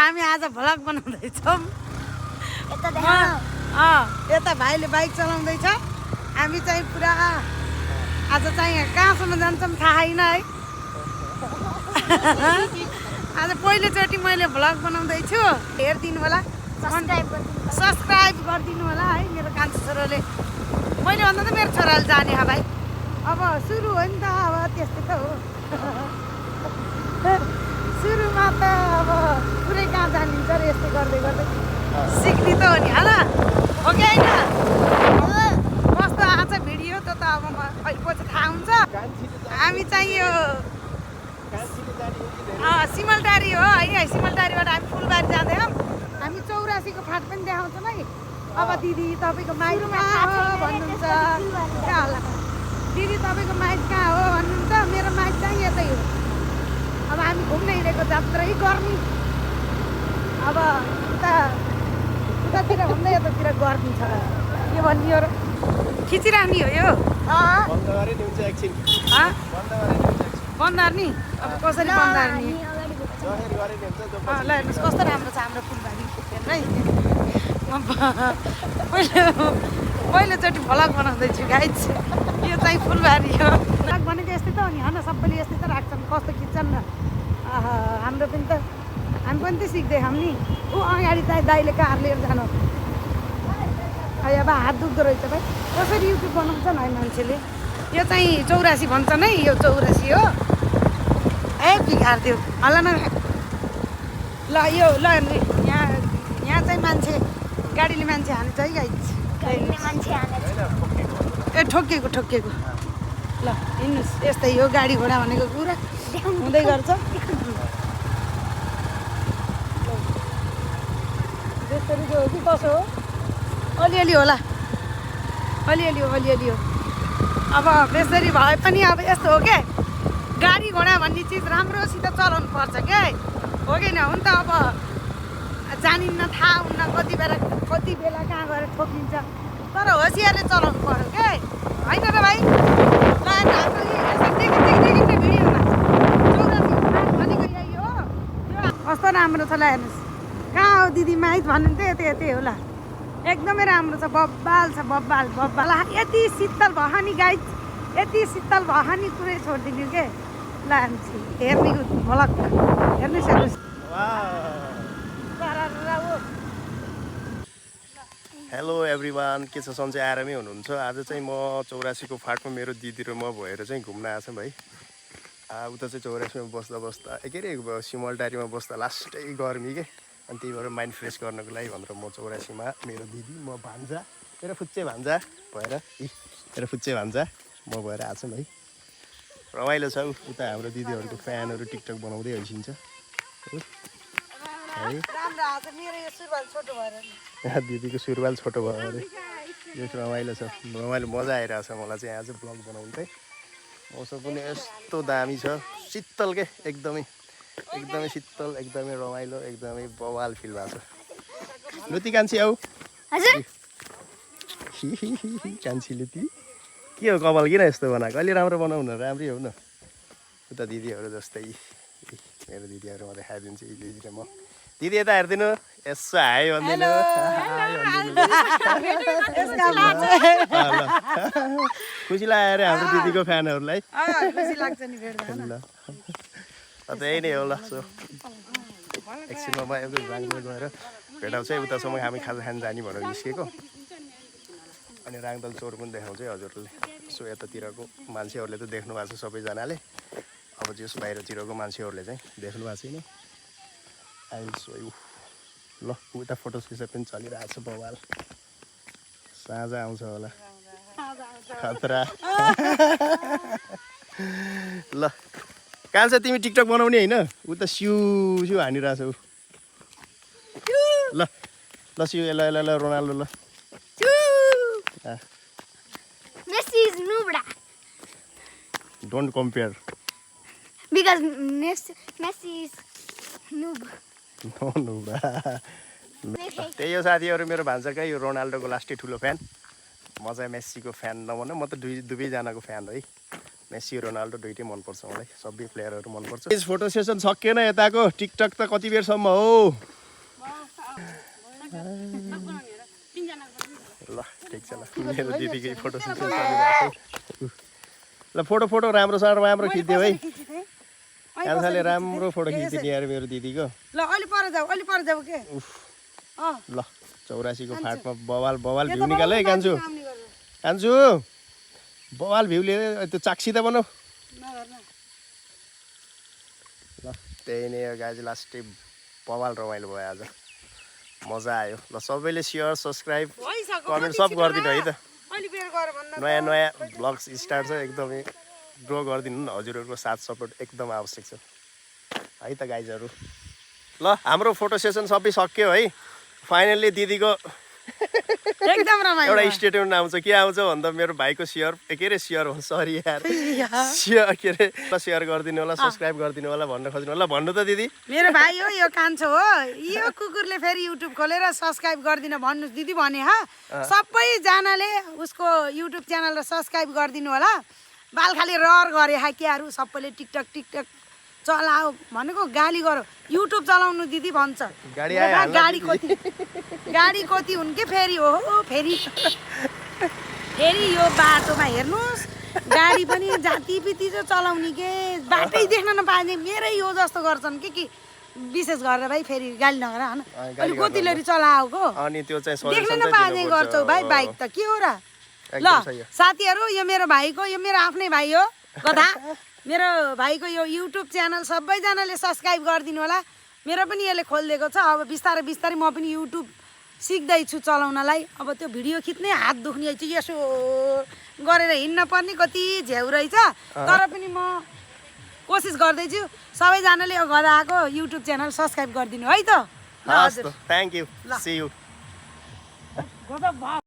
हामी आज भ्लग बनाउँदैछौँ। यता भाइले बाइक चलाउँदैछ, हामी चाहिँ पुरा आज चाहिँ कहाँसम्म जान्छौँ थाहा छैन है। आज पहिलोचोटि मैले भ्लग बनाउँदैछु, हेरिदिनु होला, सब्सक्राइब गरिदिनु होला है। मेरो कान्छो छोराले, मैले भन्दा त मेरो छोराले जाने हो भाइ, अब सुरु हो नि त, अब त्यस्तो त हो। सुरुमा त अब पुरै कहाँ जानिन्छ र यस्तै गर्दै गर्दै सिक्ने त हो नि, हो कि होइन? कस्तो आएको छ भिडियो त अब पछि थाहा हुन्छ। हामी चाहिँ यो सिमलटारी हो है, सिमलटारीबाट हामी फुलबारी जाँदैछौँ। हामी 84को फाट पनि देखाउँछौँ है। अब दिदी तपाईँको माइत कहाँ हो भन्नुहुन्छ, कहाँ होला दिदी तपाईँको माइत कहाँ हो भन्नुहुन्छ। मेरो माइत चाहिँ यतै हो। अब हामी घुम्न हिँडेको जात्रै गर्मी, अब उतातिर भन्दा यतातिर गर्मी छ, के भन्ने हो र, खिचिराख्ने हो यो बन्द नि। अब कसरी बन्द गर्ने, ल हेर्नुहोस् कस्तो राम्रो छ हाम्रो फुलबारी हेर्नु है। पहिलोचोटि भ्लग बनाउँदैछु गाइज, यो चाहिँ फुलबारी हो। भ्लग भनेको यस्तै त हो नि, होइन? सबैले यस्तै त राख्छन्, कस्तो खिच्छन् न। हाम्रो पनि त, हामी पनि त सिक्दैछौँ नि। ऊ अगाडि चाहिँ दाइले कार लिएर जानु, अब हात दुख्दो रहेछ भाइ। कसरी युट्युब बनाउँछन् है मान्छेले। यो चाहिँ 84 भन्छन् है, यो 84 हो। ए बिगारिदियो हल्ला न ल। यो ल यहाँ चाहिँ मान्छे, गाडीले मान्छे हान्छ है गाइज, ए ठोकिएको ल हिँड्नुहोस्। यस्तै हो गाडी घोडा भनेको कुरा हुँदै गर्छ। त्यसरी हो कि कसो हो, अलिअलि होला, अलिअलि हो। अब त्यसरी भए पनि अब यस्तो हो क्या, गाडी घोडा भन्ने चिज राम्रोसित चलाउनु पर्छ क्या, हो कि न? हुन त अब जानिन्न, थाहा हुन्न कति बेला कहाँ गएर ठोकिन्छ, तर होसियारले चलाउनु पर्यो क्या, होइन र भाइ? भनेको यही हो। कस्तो राम्रो छ ल, हेर्नुहोस् कहाँ हो दिदी माइत भन्नुहुन्थ्यो, यतै होला। एकदमै राम्रो छ, बब्बाल छ, बब्बाल। यति शीतल भयो नि गाइज, यति शीतल भयो नि, पुरै छोडिदिनु के ल। हेर्ने भ्लग हेर्नुहोस्। हेलो एभ्रिवान, के छ सन्चै आरामै हुनुहुन्छ? आज चाहिँ म 84को फाटमा मेरो दिदी र म भएर चाहिँ घुम्न आएको भाइ। उता चाहिँ 84मा बस्दा के अरे सिमलटारीमा बस्दा लास्टै गर्मी के, अनि त्यही भएर माइन्ड फ्रेस गर्नको लागि भनेर म 84मा मेरो दिदी, म भान्जा, मेरो फुच्चे भान्जा भएर म भएर आएको छु भाइ। रमाइलो छ। उता हाम्रो दिदीहरूको फ्यानहरू टिकटक बनाउँदै हैसिन्छ है। दिदीको सुरुवाल छोटो भयो अरे, यो रमाइलो छ, रमाइलो मजा आइरहेको छ मलाई चाहिँ आज ब्लग बनाउनु चाहिँ। मौसम पनि यस्तो दामी छ, शीतल के, एकदमै शीतल, एकदमै रमाइलो, एकदमै बवाल फिल भएको छ। लुती कान्छी आऊ, कान्छी लुती के हो, कपाल किन यस्तो बनाएको? अलि राम्रो बनाउनु, राम्रै हो न। उता दिदीहरू जस्तै मेरो दिदीहरू म देखाइदिन्छु। दिदी र म, दिदी यता हेरिदिनु, यसो हाई भनिदिनु। खुसी लाग्यो अरे हाम्रो दिदीको फ्यानहरूलाई, ल त्यही नै हो ल। सो एकछिनमा म एउटा राङदल गएर भेटाउँछु है, उतासम्म हामी खाजा खान जाने भनेर निस्केको, अनि राङदल चोर पनि देखाउँछ है हजुरहरूले। सो यतातिरको मान्छेहरूले त देख्नु भएको छ सबैजनाले, अब जस बाहिरतिरको मान्छेहरूले चाहिँ देख्नु भएको छैन। आइल सो ल, उता फोटो सेसन पनि चलिरहेको छ बवाल। साँझ आउँछ होला खतरा। ल कहाँ छ तिमी टिकटक बनाउने होइन? उता सिउ हानिरहेछौ। ल सिउ, ल रोनाल्डो, ल don't compare because Messi is noob. त्यही हो साथीहरू, मेरो भान्साकै यो रोनाल्डोको लास्टै ठुलो फ्यान। म चाहिँ मेस्सीको फ्यान नभन, म त दुवैजनाको फ्यान है। मेस्सी रोनाल्डो दुइटै मनपर्छ मलाई, सबै प्लेयरहरू मनपर्छ। फोटो सेसन सकिएन यताको, टिकटक त कति बेरसम्म हो? ठिक छ ल मेरो दिदीकै फोटो सेसन चलिरहेको छ ल फोटो राम्रो खिचिदियो है कान्छाले राम्रो फोटो खिचिदिने यार मेरो दिदीको ल अलि पर जाऊ के ल 84 को फाटमा बवाल भ्यू निकाल है कान्छु बवाल भ्यूले त्यो चाक्सी त बनाऊ ल त्यही नै हो गाइज लास्टै बवाल रमाइलो भयो आज मजा आयो ल सबैले सेयर सब्सक्राइब कमेन्ट सब गरिदिनु है त नयाँ ब्लग्स स्टार्ट छ एकदमै ग्रो गरिदिनु न हजुरहरूको साथ सपोर्ट एकदम आवश्यक छ है त गाइजहरू ल हाम्रो फोटो सेसन सबै सक्यो है फाइनल्ली दिदीको एकदम रमाइलो एउटा स्टेटमेन्ट आउँछ के आउँछ भन्दा मेरो भाइको सेयर के अरे सेयर हो सरी यार सेयर के अरे सेयर गरिदिनु होला सब्सक्राइब गरिदिनु होला भन्न खोज्नु होला भन्नु त दिदी मेरो भाइ हो यो कान्छो हो यो कुकुरले फेरि युट्युब खोलेर सब्सक्राइब गरिदिनु भन्नुहोस् दिदी भने सबैजनाले उसको युट्युब च्यानल र सब्सक्राइब गरिदिनु होला बाल खाली रहर गरे हाकियाहरू सबैले टिकटक चलाऊ भनेको गाली गरौ युट्युब चलाउनु दिदी भन्छ गाडी कति हुन् के फेरि हो फेरि यो बाटोमा हेर्नुहोस् गाडी पनि जाति पिति चाहिँ चलाउने के बाटै देख्न नपाउने मेरै यो जस्तो गर्छन् के विशेष गरेर भाइ फेरि गाली नगर होइन अलिक गोतिलरी चलाएको अनि त्यो चाहिँ देख्न नपाउने गर्छौ भाइ बाइक त के हो र ल साथीहरू यो मेरो भाइको यो मेरो आफ्नै भाइ हो कथा मेरो भाइको यो युट्युब च्यानल सबैजनाले सब्सक्राइब गरिदिनु होला मेरो पनि यसले खोलिदिएको छ अब बिस्तारै म पनि युट्युब सिक्दैछु चलाउनलाई अब त्यो भिडियो खिच्ने हात दुख्ने चाहिँ यसो गरेर हिँड्न पर्ने कति झ्याउ रहेछ तर पनि म कोसिस गर्दैछु सबैजनाले यो गदाको युट्युब च्यानल सब्सक्राइब गरिदिनु है त हस् त थ्यांक यू सी यू